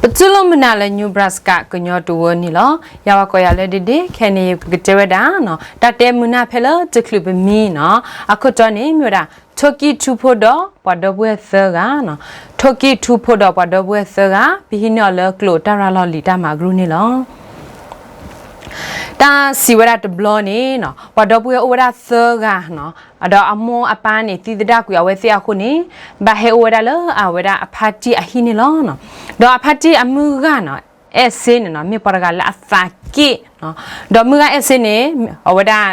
ပတူၢ်လိာ်မုာ်နၤလၢ Nebraska ကညီတဝၢန့ၣ်လီၤ. ယဝဲကိးယၤလၢဒ့ဒ့, ခဲအံၤန့ၣ် ယကတဲဝဲဒၣ်နီၤ တၢ်တဲမုာ်နၢ်ဖဲလၢတချုးပမံနီၤ, အခိၣ်တီန့ၣ်မ့ၢ်ဝဲဒၣ် ထိၣ်ကံၣ်ထူဖိဒီးပှၤဒီပုၢ်ဝဲၢ်သၢဂၤနီၤ, ထိၣ်ကံၣ်ထူဖိဒီးပှၤဒီပုၢ်ဝဲၢ်သၢဂၤ, ပဟံးန့ၢ်အီၤလၢကျိာ်တၢ်ရၤလီၤလံာ်တၢ်မၤကရူၢ်န့ၣ်လီၤ. တၢ်စံးဝဲဒၣ်တဘျီန့ၣ်နီၤ, ပှၤဒီပုၢ်ဝဲၢ်အိၣ်ဝဲဒၣ်သၢဂၤနီၤ, ဒီးအမိၢ်အပၢ်န့ၣ် သံသဒၣ်ကွံာ်အဝဲသ့ၣ်အဃိန့ၣ်, ဘၣ်ဟဲအိၣ်ဝဲဒၣ်လၢအဝဲဒၣ်အဖါတံၢ်အဟံၣ်န့ၣ်လီၤ. ဒီးအဖါတံၢ်အမုၢ်ဂၢ်နီၤ, အဲၣ်စ့န့ၣ်နီၤ, မ့ၢ်ပှၤတဂၤလၢအသးက့ၣ်, ဒီးမုၢ်ဂၢ်အဲၣ်စ့န့ၣ်, အဝဲဒၣ်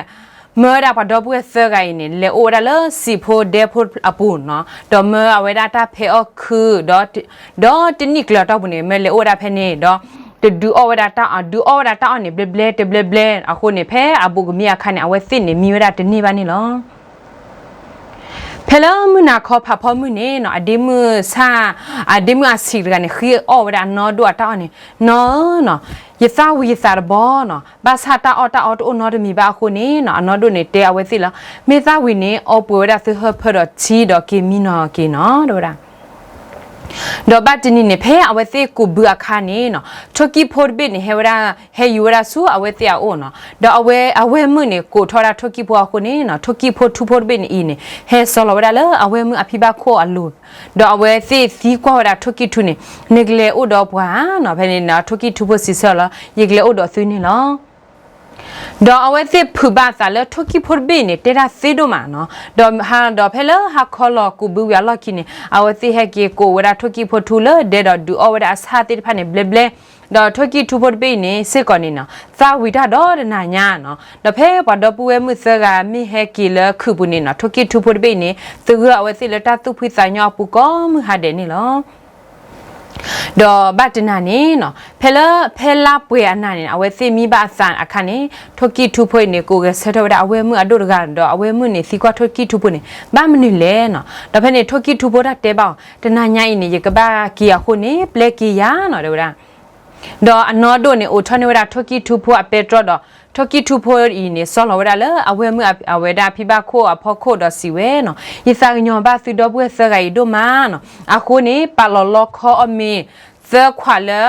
မၢဝဲဒၣ်ပှၤဒီပုၢ်ဝဲၢ်သၢဂၤအံၤန့ၣ် လဲၤအိၣ်ဝဲဒၣ်လၢစံာ်ဖိဒဲဖိအပူၤနီၤ, ဒီးမၢအဝဲဒၣ်တၢ်ဖဲအီၣ်ခု, ဒီးတနံၣ်ကျၢၤအတီၢ်ပူၤန့ၣ် မၢလဲၤအိၣ်ဝဲဒၣ်ဖဲန့ၣ်, ဒီးတဒုးအီၣ်ဝဲဒၣ်တၢ်အီၣ်, ဒုးအီၣ်ဝဲဒၣ်တၢ်အီၣ်န့ၣ် ဘျဲဘျဲတဘျဲဘျဲအဃိန့ၣ်, ဖဲအဘူးကမံအခါန့ၣ် အဝဲသ့ၣ်န့ၣ်မံဝဲဒၣ်တန့ၢ်ဘၣ်န့ၣ်လီၤ. ဖဲလၢမုၢ်နၤခီဖးဖီမုၢ်န့ၣ်နီၤ, အဒ့မုၣ်ဆၣ်, အဒ့မုၣ်အဆံးတဂၤန့ၣ် ဃ့အီၣ်ဝဲဒၣ်အနီၢ်ဒိၣ်အတၢ်အီၣ်န့ၣ်, နီၢ်ဧၢနီၤ, ယသၣ်ဝံၤယသးတဘီနီၤ, ဘၣ်ဆၣ်တၢ်အီၣ်တၢ်အီတအိၣ်နီတမံၤဘၣ်အဃိန့ၣ်နီၤ, အနီၢ်ဒိၣ်န့ၣ်တဲအဝဲသ့ၣ်လၢ, မ့ၢ်သၣ်ဝံၤန့ၣ် အီပှဲၤဝဲဒၣ်သုဟၢဖၢဒီးထံဒီးက့ၤမံနီၤက့ၤနီၤ, တဲဝဲဒၣ် ဒီးဘၣ်တနံၤန့ၣ် ဖဲအဝဲသ့ၣ်ကူးဘုအခါန့ၣ်နီၤ, ထိၣ်ကံၣ်ဖိတဘ့ၣ်န့ၣ် ဟဲဝဲဒၣ်, ဟဲယူၤဝဲဒၣ်ဆူအဝဲသ့ၣ်အအိၣ်နီၤ, ဒီးအဝဲ, အဝဲမုၣ်န့ၣ် ကိးထီၣ်ဝဲဒၣ်ထိၣ်ကံၣ်ဖိအဃိန့ၣ်နီၤ, ထိၣ်ကံၣ်ဖိထူဖိတဘ့ၣ်န့ၣ်အံၤန့ၣ် ဟဲစီၤလီၤဝဲဒၣ်လၢအဝဲမုၣ်အဖံဘၣ်ခိၣ်အလိၤ, ဒီးအဝဲသ့ၣ်သံကွၢ်ဝဲဒၣ်ထိၣ်ကံၣ်ထူန့ၣ်, နကလဲၤအိၣ်ဒီးပှၤဧါနီၤ, ဖဲန့ၣ်နီၤ ထိၣ်ကံၣ်ထူဖိစံးဆၢလီၤ, ယကလဲၤအိၣ်ဒီးသုန့ၣ်လီၤ. ဒီးအဝဲသ့ၣ်ဖုးဘၣ်အသးလၢထိၣ်ကံၣ်ဖိတဘ့ၣ်အံၤန့ၣ် တဲတၢ်သ့ဒိၣ်မးနီၤ, ဒီး, ဒီးဖဲလၢဟါခီလီၤကူးဘုဝံၤအလီၢ်ခံန့ၣ် အဝဲသ့ၣ်ဟဲက့ၤကိးဝဲဒၣ်ထိၣ်ကံၣ်ဖိထူလၢဒဲဒီးဒုးအီၣ်ဝဲဒၣ်အဆၣ်သ့ၣ်တဖၣ်န့ၣ် ဘျဲဘျဲ, ဒီးထိၣ်ကံၣ်ထူဖိတဘ့ၣ်အံၤန့ၣ် စ့ၢ်ကီးန့ၣ်နီၤ သၣ်ဝံၤတၢ်ဒီတနၤညါနီၤ, ဒီးဖဲပှၤဒီပုၢ်ဝဲၢ်မုၣ်သၢဂၤမ့ၢ်ဟဲက့ၤလၢခုးပူၤန့ၣ်နီၤ ထိၣ်ကံၣ်ထူဖိတဘ့ၣ်အံၤန့ၣ် သဂၢၢ်အဝဲသ့ၣ်လၢတၢ်သူၣ်ဖှံသးညီအပူၤကိးမုၢ်ဟါဒဲးန့ၣ်လီၤ. ဒီးဘၣ်တနၤန့ၣ်နီၤ ဖဲလၢ, ဖဲလါပှဲၤအနၤန့ၣ် အဝဲသ့ၣ်မံဘၣ်အသးအခါန့ၣ် ထိၣ်ကံၣ်ထူဖိအံၤန့ၣ် ကိးဂဲၤဆၢထၢၣ်ဝဲဒၣ်အဝဲမုၣ်အဒိၣ်တဂၤ ဒီးအဝဲမုၣ်န့ၣ်သံကွၢ်ထိၣ်ကံၣ်ထူဖိန့ၣ် ဘၣ်မနုၤလဲၣ်နီၤ, ဒီးဖဲန့ၣ် ထိၣ်ကံၣ်ထူဖိတၢ်တဲဘၣ်အီၤ တနၤညါအံၤန့ၣ် ယကဘၣ်က့ၤအဃိန့ၣ် ပျဲက့ၤယၤနီၤ တဲဝဲဒၣ် ဒီးအနီၢ်ဒိၣ်န့ၣ် အိးထီၣ်န့ၢ်ဝဲဒၣ်ထိၣ်ကံၣ်ထူဖိအပဲတြီဒီး ထိၣ်ကံၣ်ထူဖိအံၤန့ၣ် စီလီၤဝဲဒၣ်လၢအဝဲမုၣ်အဝဲဒၣ်ဖံဘၣ်ခိၣ်အဖီခိၣ်ဒီးစံးဝဲနီၤ, ယသးကညီၤဘၣ်သုဒီပုၢ်ဝဲၢ်သၢဂၤအံၤဒိၣ်မးနီၤ, အဃိန့ၣ် ပာ်လီၤလီခီအီၣ်မ့ၤသၢခွးလၢ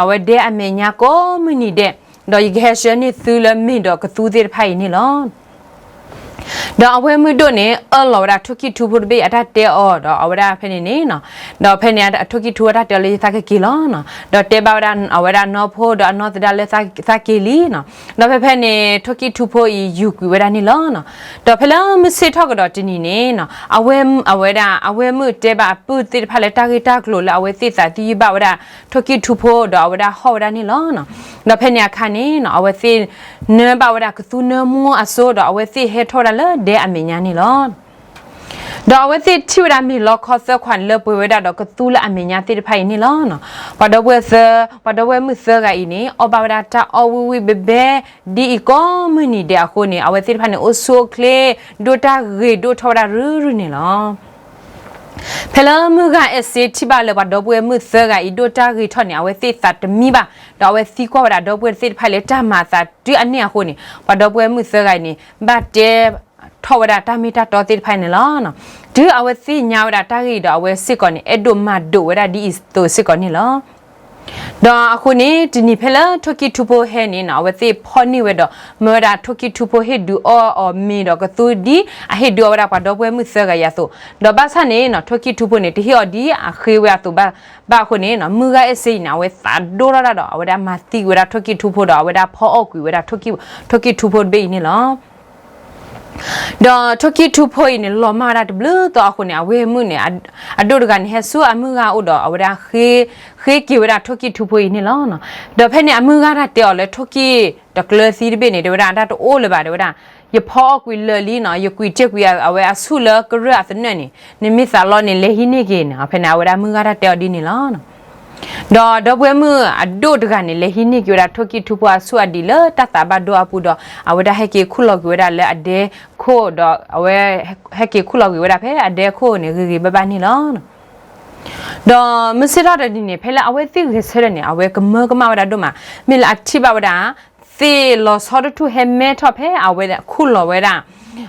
အဝဲဒဲအမဲာ်ညါကိးမုၢ်နံၤဒဲး, ဒီးယကဟဲဆှၢန့ၢ်သုလၢမ့ၤဒီးကသူသ့ၣ်တဖၣ်အံၤန့ၣ်လီၤ. ဒီးအဝဲမုၣ်ဒိၣ်န့ၣ် အၢၣ်လီၤဝဲဒၣ်ထိၣ်ကံၣ်ထူဖိတဘ့ၣ်အတၢ်တဲအီၤဒီးအဝဲဒၣ်ဖဲန့ၣ်န့ၣ်နီၤ, ဒီးဖဲန့ၣ်ထိၣ်ကံၣ်ထူအတၢ်တဲအီၤလၢယသးကက့ၤလီၤနီၤ, ဒီးတဲဘၣ်ဝဲဒၣ်အဝဲဒၣ်နီၢ်ဖိဒီးအနီၢ်သဒါလၢသးက့ၤလံနီၤ, ဒီးဖဲဖဲန့ၣ် ထိၣ်ကံၣ်ထူဖိအံၤယူၤကွံာ်ဝဲဒၣ်န့ၣ်လီၤနီၤ. ဒီးဖဲလၢမုၢ်ဆ့ၣ်ထီၣ်ကဒီးတနံၤန့ၣ်နီၤ, အဝဲ, အဝဲဒၣ် အဝဲမုၣ်တဲဘၣ်အပုၢ်သ့ၣ်တဖၣ်လၢတၢ်ဂ့ၢ်တၢ်ကျိၤလၢအဝဲသ့ၣ်သးသယုၢ်ဘၣ်ဝဲဒၣ် ထိၣ်ကံၣ်ထူဖိဒီးအဝဲဒၣ်ဟီၣ်ဝဲဒၣ်န့ၣ်လီၤနီၤ. ဒီးဖဲန့ၣ်အခါန့ၣ်နီၤ, အဝဲသ့ၣ်နၢဘၣ်ဝဲဒၣ်ကသူနၢမူအစိဒီးအဝဲသ့ၣ်ဟဲထီၣ်ဝဲဒၣ်လၢဒဲအမဲာ်ညါန့ၣ်လီၤ. ဒီးအဝဲသ့ၣ်ထံၣ်ဝဲဒၣ်မ့ၤလီခီသၢခွးလၢပှဲၤဝဲဒၣ်ဒီးကသူလၢအမဲာ်ညါသ့ၣ်တဖၣ်အံၤန့ၣ်လီၤနီၤ. ပှၤဒီပုၢ်ဝဲၢ်သၢ, ပှၤဒီပုၢ်ဝဲၢ်မုၣ်သၢဂၤအံၤန့ၣ် အီၣ်ဘၣ်ဝဲဒၣ်တၢ်အီၣ်ဝံၣ်ဝံၣ်ဘဲဘဲ ဒ်အံၤကိးမုၢ်နံၤဒဲးအဃိန့ၣ် အဝဲသ့ၣ်တဖၣ်န့ၣ် အိၣ်ဆူၣ်အိၣ်ချ့ ဒိၣ်တၢ်ဂ့ၤဒိၣ်ထီၣ်ဝဲဒၣ်ရုၢ်ရုၢ်န့ၣ်လီၤ. ဖဲလၢမုၢ်ဂၤအဲၣ်စ့ထံၣ်ဘၣ်လၢပှၤဒီပုၢ်ဝဲၢ်မုၣ်သၢဂၤအံၤဒိၣ်တၢ်ဂ့ၤထီၣ်န့ၣ် အဝဲသ့ၣ်သးတမံဘၣ်, ဒီးအဝဲသံကွၢ်ဝဲဒၣ်ဒီပုၢ်ဝဲၢ်သ့ၣ်တဖၣ်လၢတၢ်မၤအသးတုၤအန့ၣ်အဃိန့ၣ် ပှၤဒီပုၢ်ဝဲၢ်မုၣ်သၢဂၤအံၤန့ၣ် ဘၣ်တဲထီၣ်ဝဲဒၣ်တၢ်မ့ၢ်တၢ်တီသ့ၣ်တဖၣ်န့ၣ်လီၤ. တုၤအဝဲသ့ၣ်ညါဝဲဒၣ်တၢ်ဂ့ၢ်အံၤဒီး အဝဲစ့ၢ်ကီးန့ၣ် အဲၣ်ဒိးမၤဒိးဝဲဒၣ်ဒ်အံၤအသိးစ့ၢ်ကီးန့ၣ်လီၤ. ဒီးအဃိန့ၣ် တနံၤဖဲလၢထိၣ်ကံၣ်ထူဖိဟဲန့ၣ်နီၤ, အဝဲသ့ၣ်ဖီၣ်န့ၢ်ဝဲဒီး မၢဝဲဒၣ်ထိၣ်ကံၣ်ထူဖိဟ့ၣ်ဒုးအီၣ်အီၤမ့ၤဒီးကသူဒ်အဟ့ၣ်ဒုးအီၣ်ဝဲဒၣ်ပှၤဒီပုၢ်ဝဲၢ်မုၣ်သၢဂၤအံၤအသိး, ဒီးဘၣ်ဆၣ်န့ၣ်နီၤ, ထိၣ်ကံၣ်ထူဖိန့ၣ် တဟ့ၣ်အီၤဒ်အဃ့ဝဲအသိးဘၣ်, ဘၣ်အဃိန့ၣ်နီၤ, မုၢ်ဂၤအဲၣ်စ့အံၤန့ၣ် အဝဲသးဒိၣ်ထီၣ်ဒၣ်ဒီး အဝဲဒၣ်မၤသံကွံာ်ဝဲဒၣ်ထိၣ်ကံၣ်ထူဖိဒီး အဝဲဒၣ်ဖီအီၣ်ကွံာ်ဝဲဒၣ် ထိၣ်ကံၣ်ထူဖိတဘ့ၣ်အံၤန့ၣ်လီၤ. ဒီးထိၣ်ကံၣ်ထူဖိအံၤန့ၣ် လီၤမၢ်ဝဲဒၣ်တဘျုးသီအဃိန့ၣ် အဝဲမုၣ်န့ၣ် အဒိၣ်တဂၤန့ၣ် ဟဲဆူအမုၢ်ဂၤအအိၣ်ဒီး အဝဲဒၣ်ဃ့က့ၤဝဲဒၣ်ထိၣ်ကံၣ်ထူဖိအံၤန့ၣ်လီၤ. ဒီးဖဲန့ၣ် အမုၢ်ဂၤတၢ်တဲအီၤလၢ ထိၣ်ကံၣ်တကျၢၤသံတဘ့ၣ်န့ၣ် တဲဝဲဒၣ် တၢ်တအိၣ်လၢၤဘၣ် တဲဝဲဒၣ်, ယဖီအီၣ်ကွံာ်လၢာ်လံနီၤ, ယကွံာ်တ့ၢ်ကွံာ်အဝဲအဆူၣ်လၢကရၢၢ်အသနၢၣ်န့ၣ်, နမ့ၢ်သးလီန့ၣ် လဲၤဟံးန့ၢ်က့ၤန့ၣ်, ဖဲန့ၣ် အဝဲဒၣ်မုၢ်ဂၤတၢ်တဲအီၤဒ်န့ၣ်လီၤ. ဒီးဒီပုၢ်ဝဲၢ်မုၣ်အဒိၣ်တဂၤန့ၣ် လဲၤဟံးန့ၢ်က့ၤဝဲဒၣ်ထိၣ်ကံၣ်ထူဖိအဆူၣ်အဒံးလၢတၢ်သးဘၣ်ဒိအပူၤဒီး အဝဲဒၣ်ဟဲက့ၤခူၣ်လီၤကွံာ်ဝဲဒၣ်လၢအဒဲခိၣ်ဒီး အဝဲဟဲက့ၤခူၣ်လီၤကွံာ်ဝဲဒၣ်ဖဲအဒဲခိၣ်န့ၣ် ဂ့ၤဂ့ၤဘၣ်ဘၣ်န့ၣ်လီၤ. ဒီးမုၢ်ဆ့ၣ်ထီၣ်တနံၤန့ၣ် ဖဲလၢအဝဲသ့ၣ်ဂဲၤဆၢထၢၣ်န့ၣ် အဝဲကမၢကမၣ်ဝဲဒၣ်ဒိၣ်မး, မ့ၢ်လၢအထံၣ်ဘၣ်ဝဲဒၣ် သ့ၣ်လီၤဆီတထူၣ်ဟဲမဲထီၣ်ဖဲအဝဲခူၣ်လီၤဝဲဒၣ်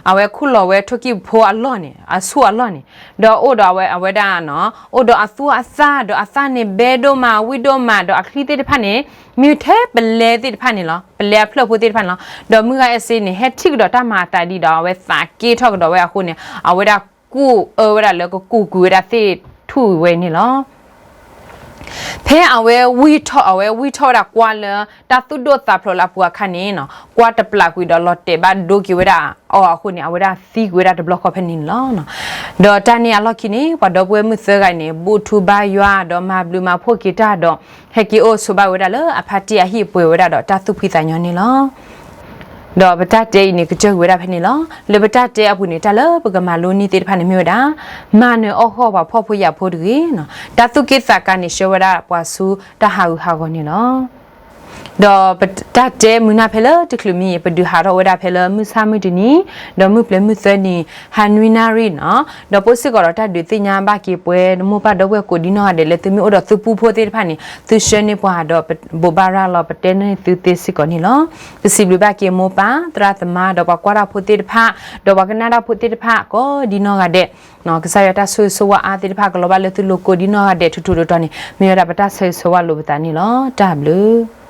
အဝဲခူၣ်လီၤဝဲထိၣ်ကံၣ်ဖိအလီၢ်န့ၣ် အဆူၣ်အလီၢ်န့ၣ်, ဒီးအိၣ်ဒီးအဝဲ အဝဲဒၣ်နီၤ အိၣ်ဒီးအသူအသၣ် ဒီးအသၣ်န့ၣ်ဘဲဒိၣ်မး ဝံၣ်ဒိၣ်မး ဒီးအချံသ့ၣ်တဖၣ်န့ၣ် မ့ၢ်ထဲပလဲသ့ၣ်တဖၣ်န့ၣ်လီၤ. ပလဲအဖျၢၣ်ဖိသ့ၣ်တဖၣ်န့ၣ်လီၤ. ဒီးမုၢ်ဂၤအဲၣ်စ့န့ၣ် ဟဲထံၣ်ကဒီးတၢ်မၤအသးဒ်ဒီး အဝဲသးက့ထီၣ်ကဒီးဝဲအဃိန့ၣ် အဝဲဒၣ်ကူၣ်အၢဝဲဒၣ်လၢကကူၣ်ကွံာ်ဝဲဒၣ် သ့ၣ်ထူၣ်ဝဲန့ၣ်လီၤ. ဖဲအဝဲဝံၢ်ထီၣ် အဝဲဝံၢ်ထီၣ်ဝဲဒၣ်ကွါလၢ တၢ်သူၣ်ဒိၣ်သးဖျိးလၢအပူၤအခါန့ၣ်နီၤ ကွါတပျၢ်ကွံာ်ဒီးလီၤတဲာ်ဘၣ်ဒိက့ၤဝဲဒၣ်အီၤအဃိန့ၣ် အဝဲဒၣ်သံကွံာ်ဝဲဒၣ်တဘျီဃီဖဲန့ၣ်န့ၣ်လီၤ. ဒီးတၢ်န့ၣ်အလီၢ်ခံန့ၣ် ပှၤဒီပုၢ်ဝဲၢ်မုၣ်သၢဂၤန့ၣ် ဘူၣ်ထူဘါယွၤ ဒီးမၤဘျုးမၤဖှိၣ်က့ၤတၢ်ဒီး ဟဲက့ၤအိၣ်ဆိးဘၣ်ဝဲဒၣ်လၢအဖါတံၢ်အဟံၣ်အပှဲၤဝဲဒၣ်ဒီးတၢ်သူၣ်ဖှံသးညီန့ၣ်လီၤ. ဒီးပတၢ်တဲအံၤန့ၣ် ကစၢၢ်ကွံာ်ဝဲဒၣ်ဖဲန့ၣ်လီၤ. လၢပတၢ်တဲအပူၤန့ၣ် တၢ်လၢပကမၤလိန့ၢ်သ့ၣ်တဖၣ်န့ၣ်မ့ၢ်ဝဲဒၣ် မၤနၢၤအီၣ်ဃီၣ်ပှၤဖှီၣ်ဖိယာ်ဖိတဂ့ၤနီၤ, တၢ်သူၣ်က့ၣ်သးကါန့ၣ် ဆှၢဝဲဒၣ်ပှၤဆူတၢ်ဟးဂူာ်ဟးဂီၤန့ၣ်လီၤ. ဒီးပတၢ်တဲမုာ်နၢ်ဖဲလၢတချုးမံၤ ပဒုးဟးထီၣ်ဝဲဒၣ်ဖဲလၢမုၢ်ဆၣ်မုၢ်တနံၤ ဒီးမုၢ်ပျဲၤမုၢ်သၢနံၤ ဟါနွံနၣ်ရံၣ်နီၤ, ဒီးပိာ်စ့ၢ်ကီးဒီးတၢ်ဒုးသ့ၣ်ညါဘၣ်က့ၤပဝဲမိၢ်ပၢ်ဒီပုၢ်ဝဲၢ်ကိးဒံနီၢ်ဂၤဒဲး လၢသုမ့ၢ်အိၣ်ဒီးသုပူဖိသ့ၣ်တဖၣ်န့ၣ် သုဆှၢန့ၢ်ပှၤဒီး ပဘိးဘၣ်ရၤလီၤ ပတဲန့ၢ်သုသ့စ့ၢ်ကီးန့ၣ်လီၤ. ပစံးဘျုးဘၣ်က့ၤမိၢ်ပၢ်သရၣ်သမါ ဒီးပှၤကွၢ်တၢ်ဖိသ့ၣ်တဖၣ် ဒီးပှၤကနၣ်တၢ်ဖိသ့ၣ်တဖၣ် ကိးဒံနီၢ်ဂၤဒဲး, ကစၢ်ယွၤတၢ်ဆိၣ်ဂ့ၤဆိၣ်ဝါအါသ့ၣ်တဖၣ် ကလီၤဘၣ်လၢသုလိၤကိးဒံနီၢ်ဂၤဒဲး ထူးထူးတီၤတီၤန့ၣ် မ့ၢ်ဝဲဒၣ်ပတၢ်ဆၢဂ့ၤဆၢဝါလိာ်ပသးန့ၣ်လီၤ. တၢ်ဘျုး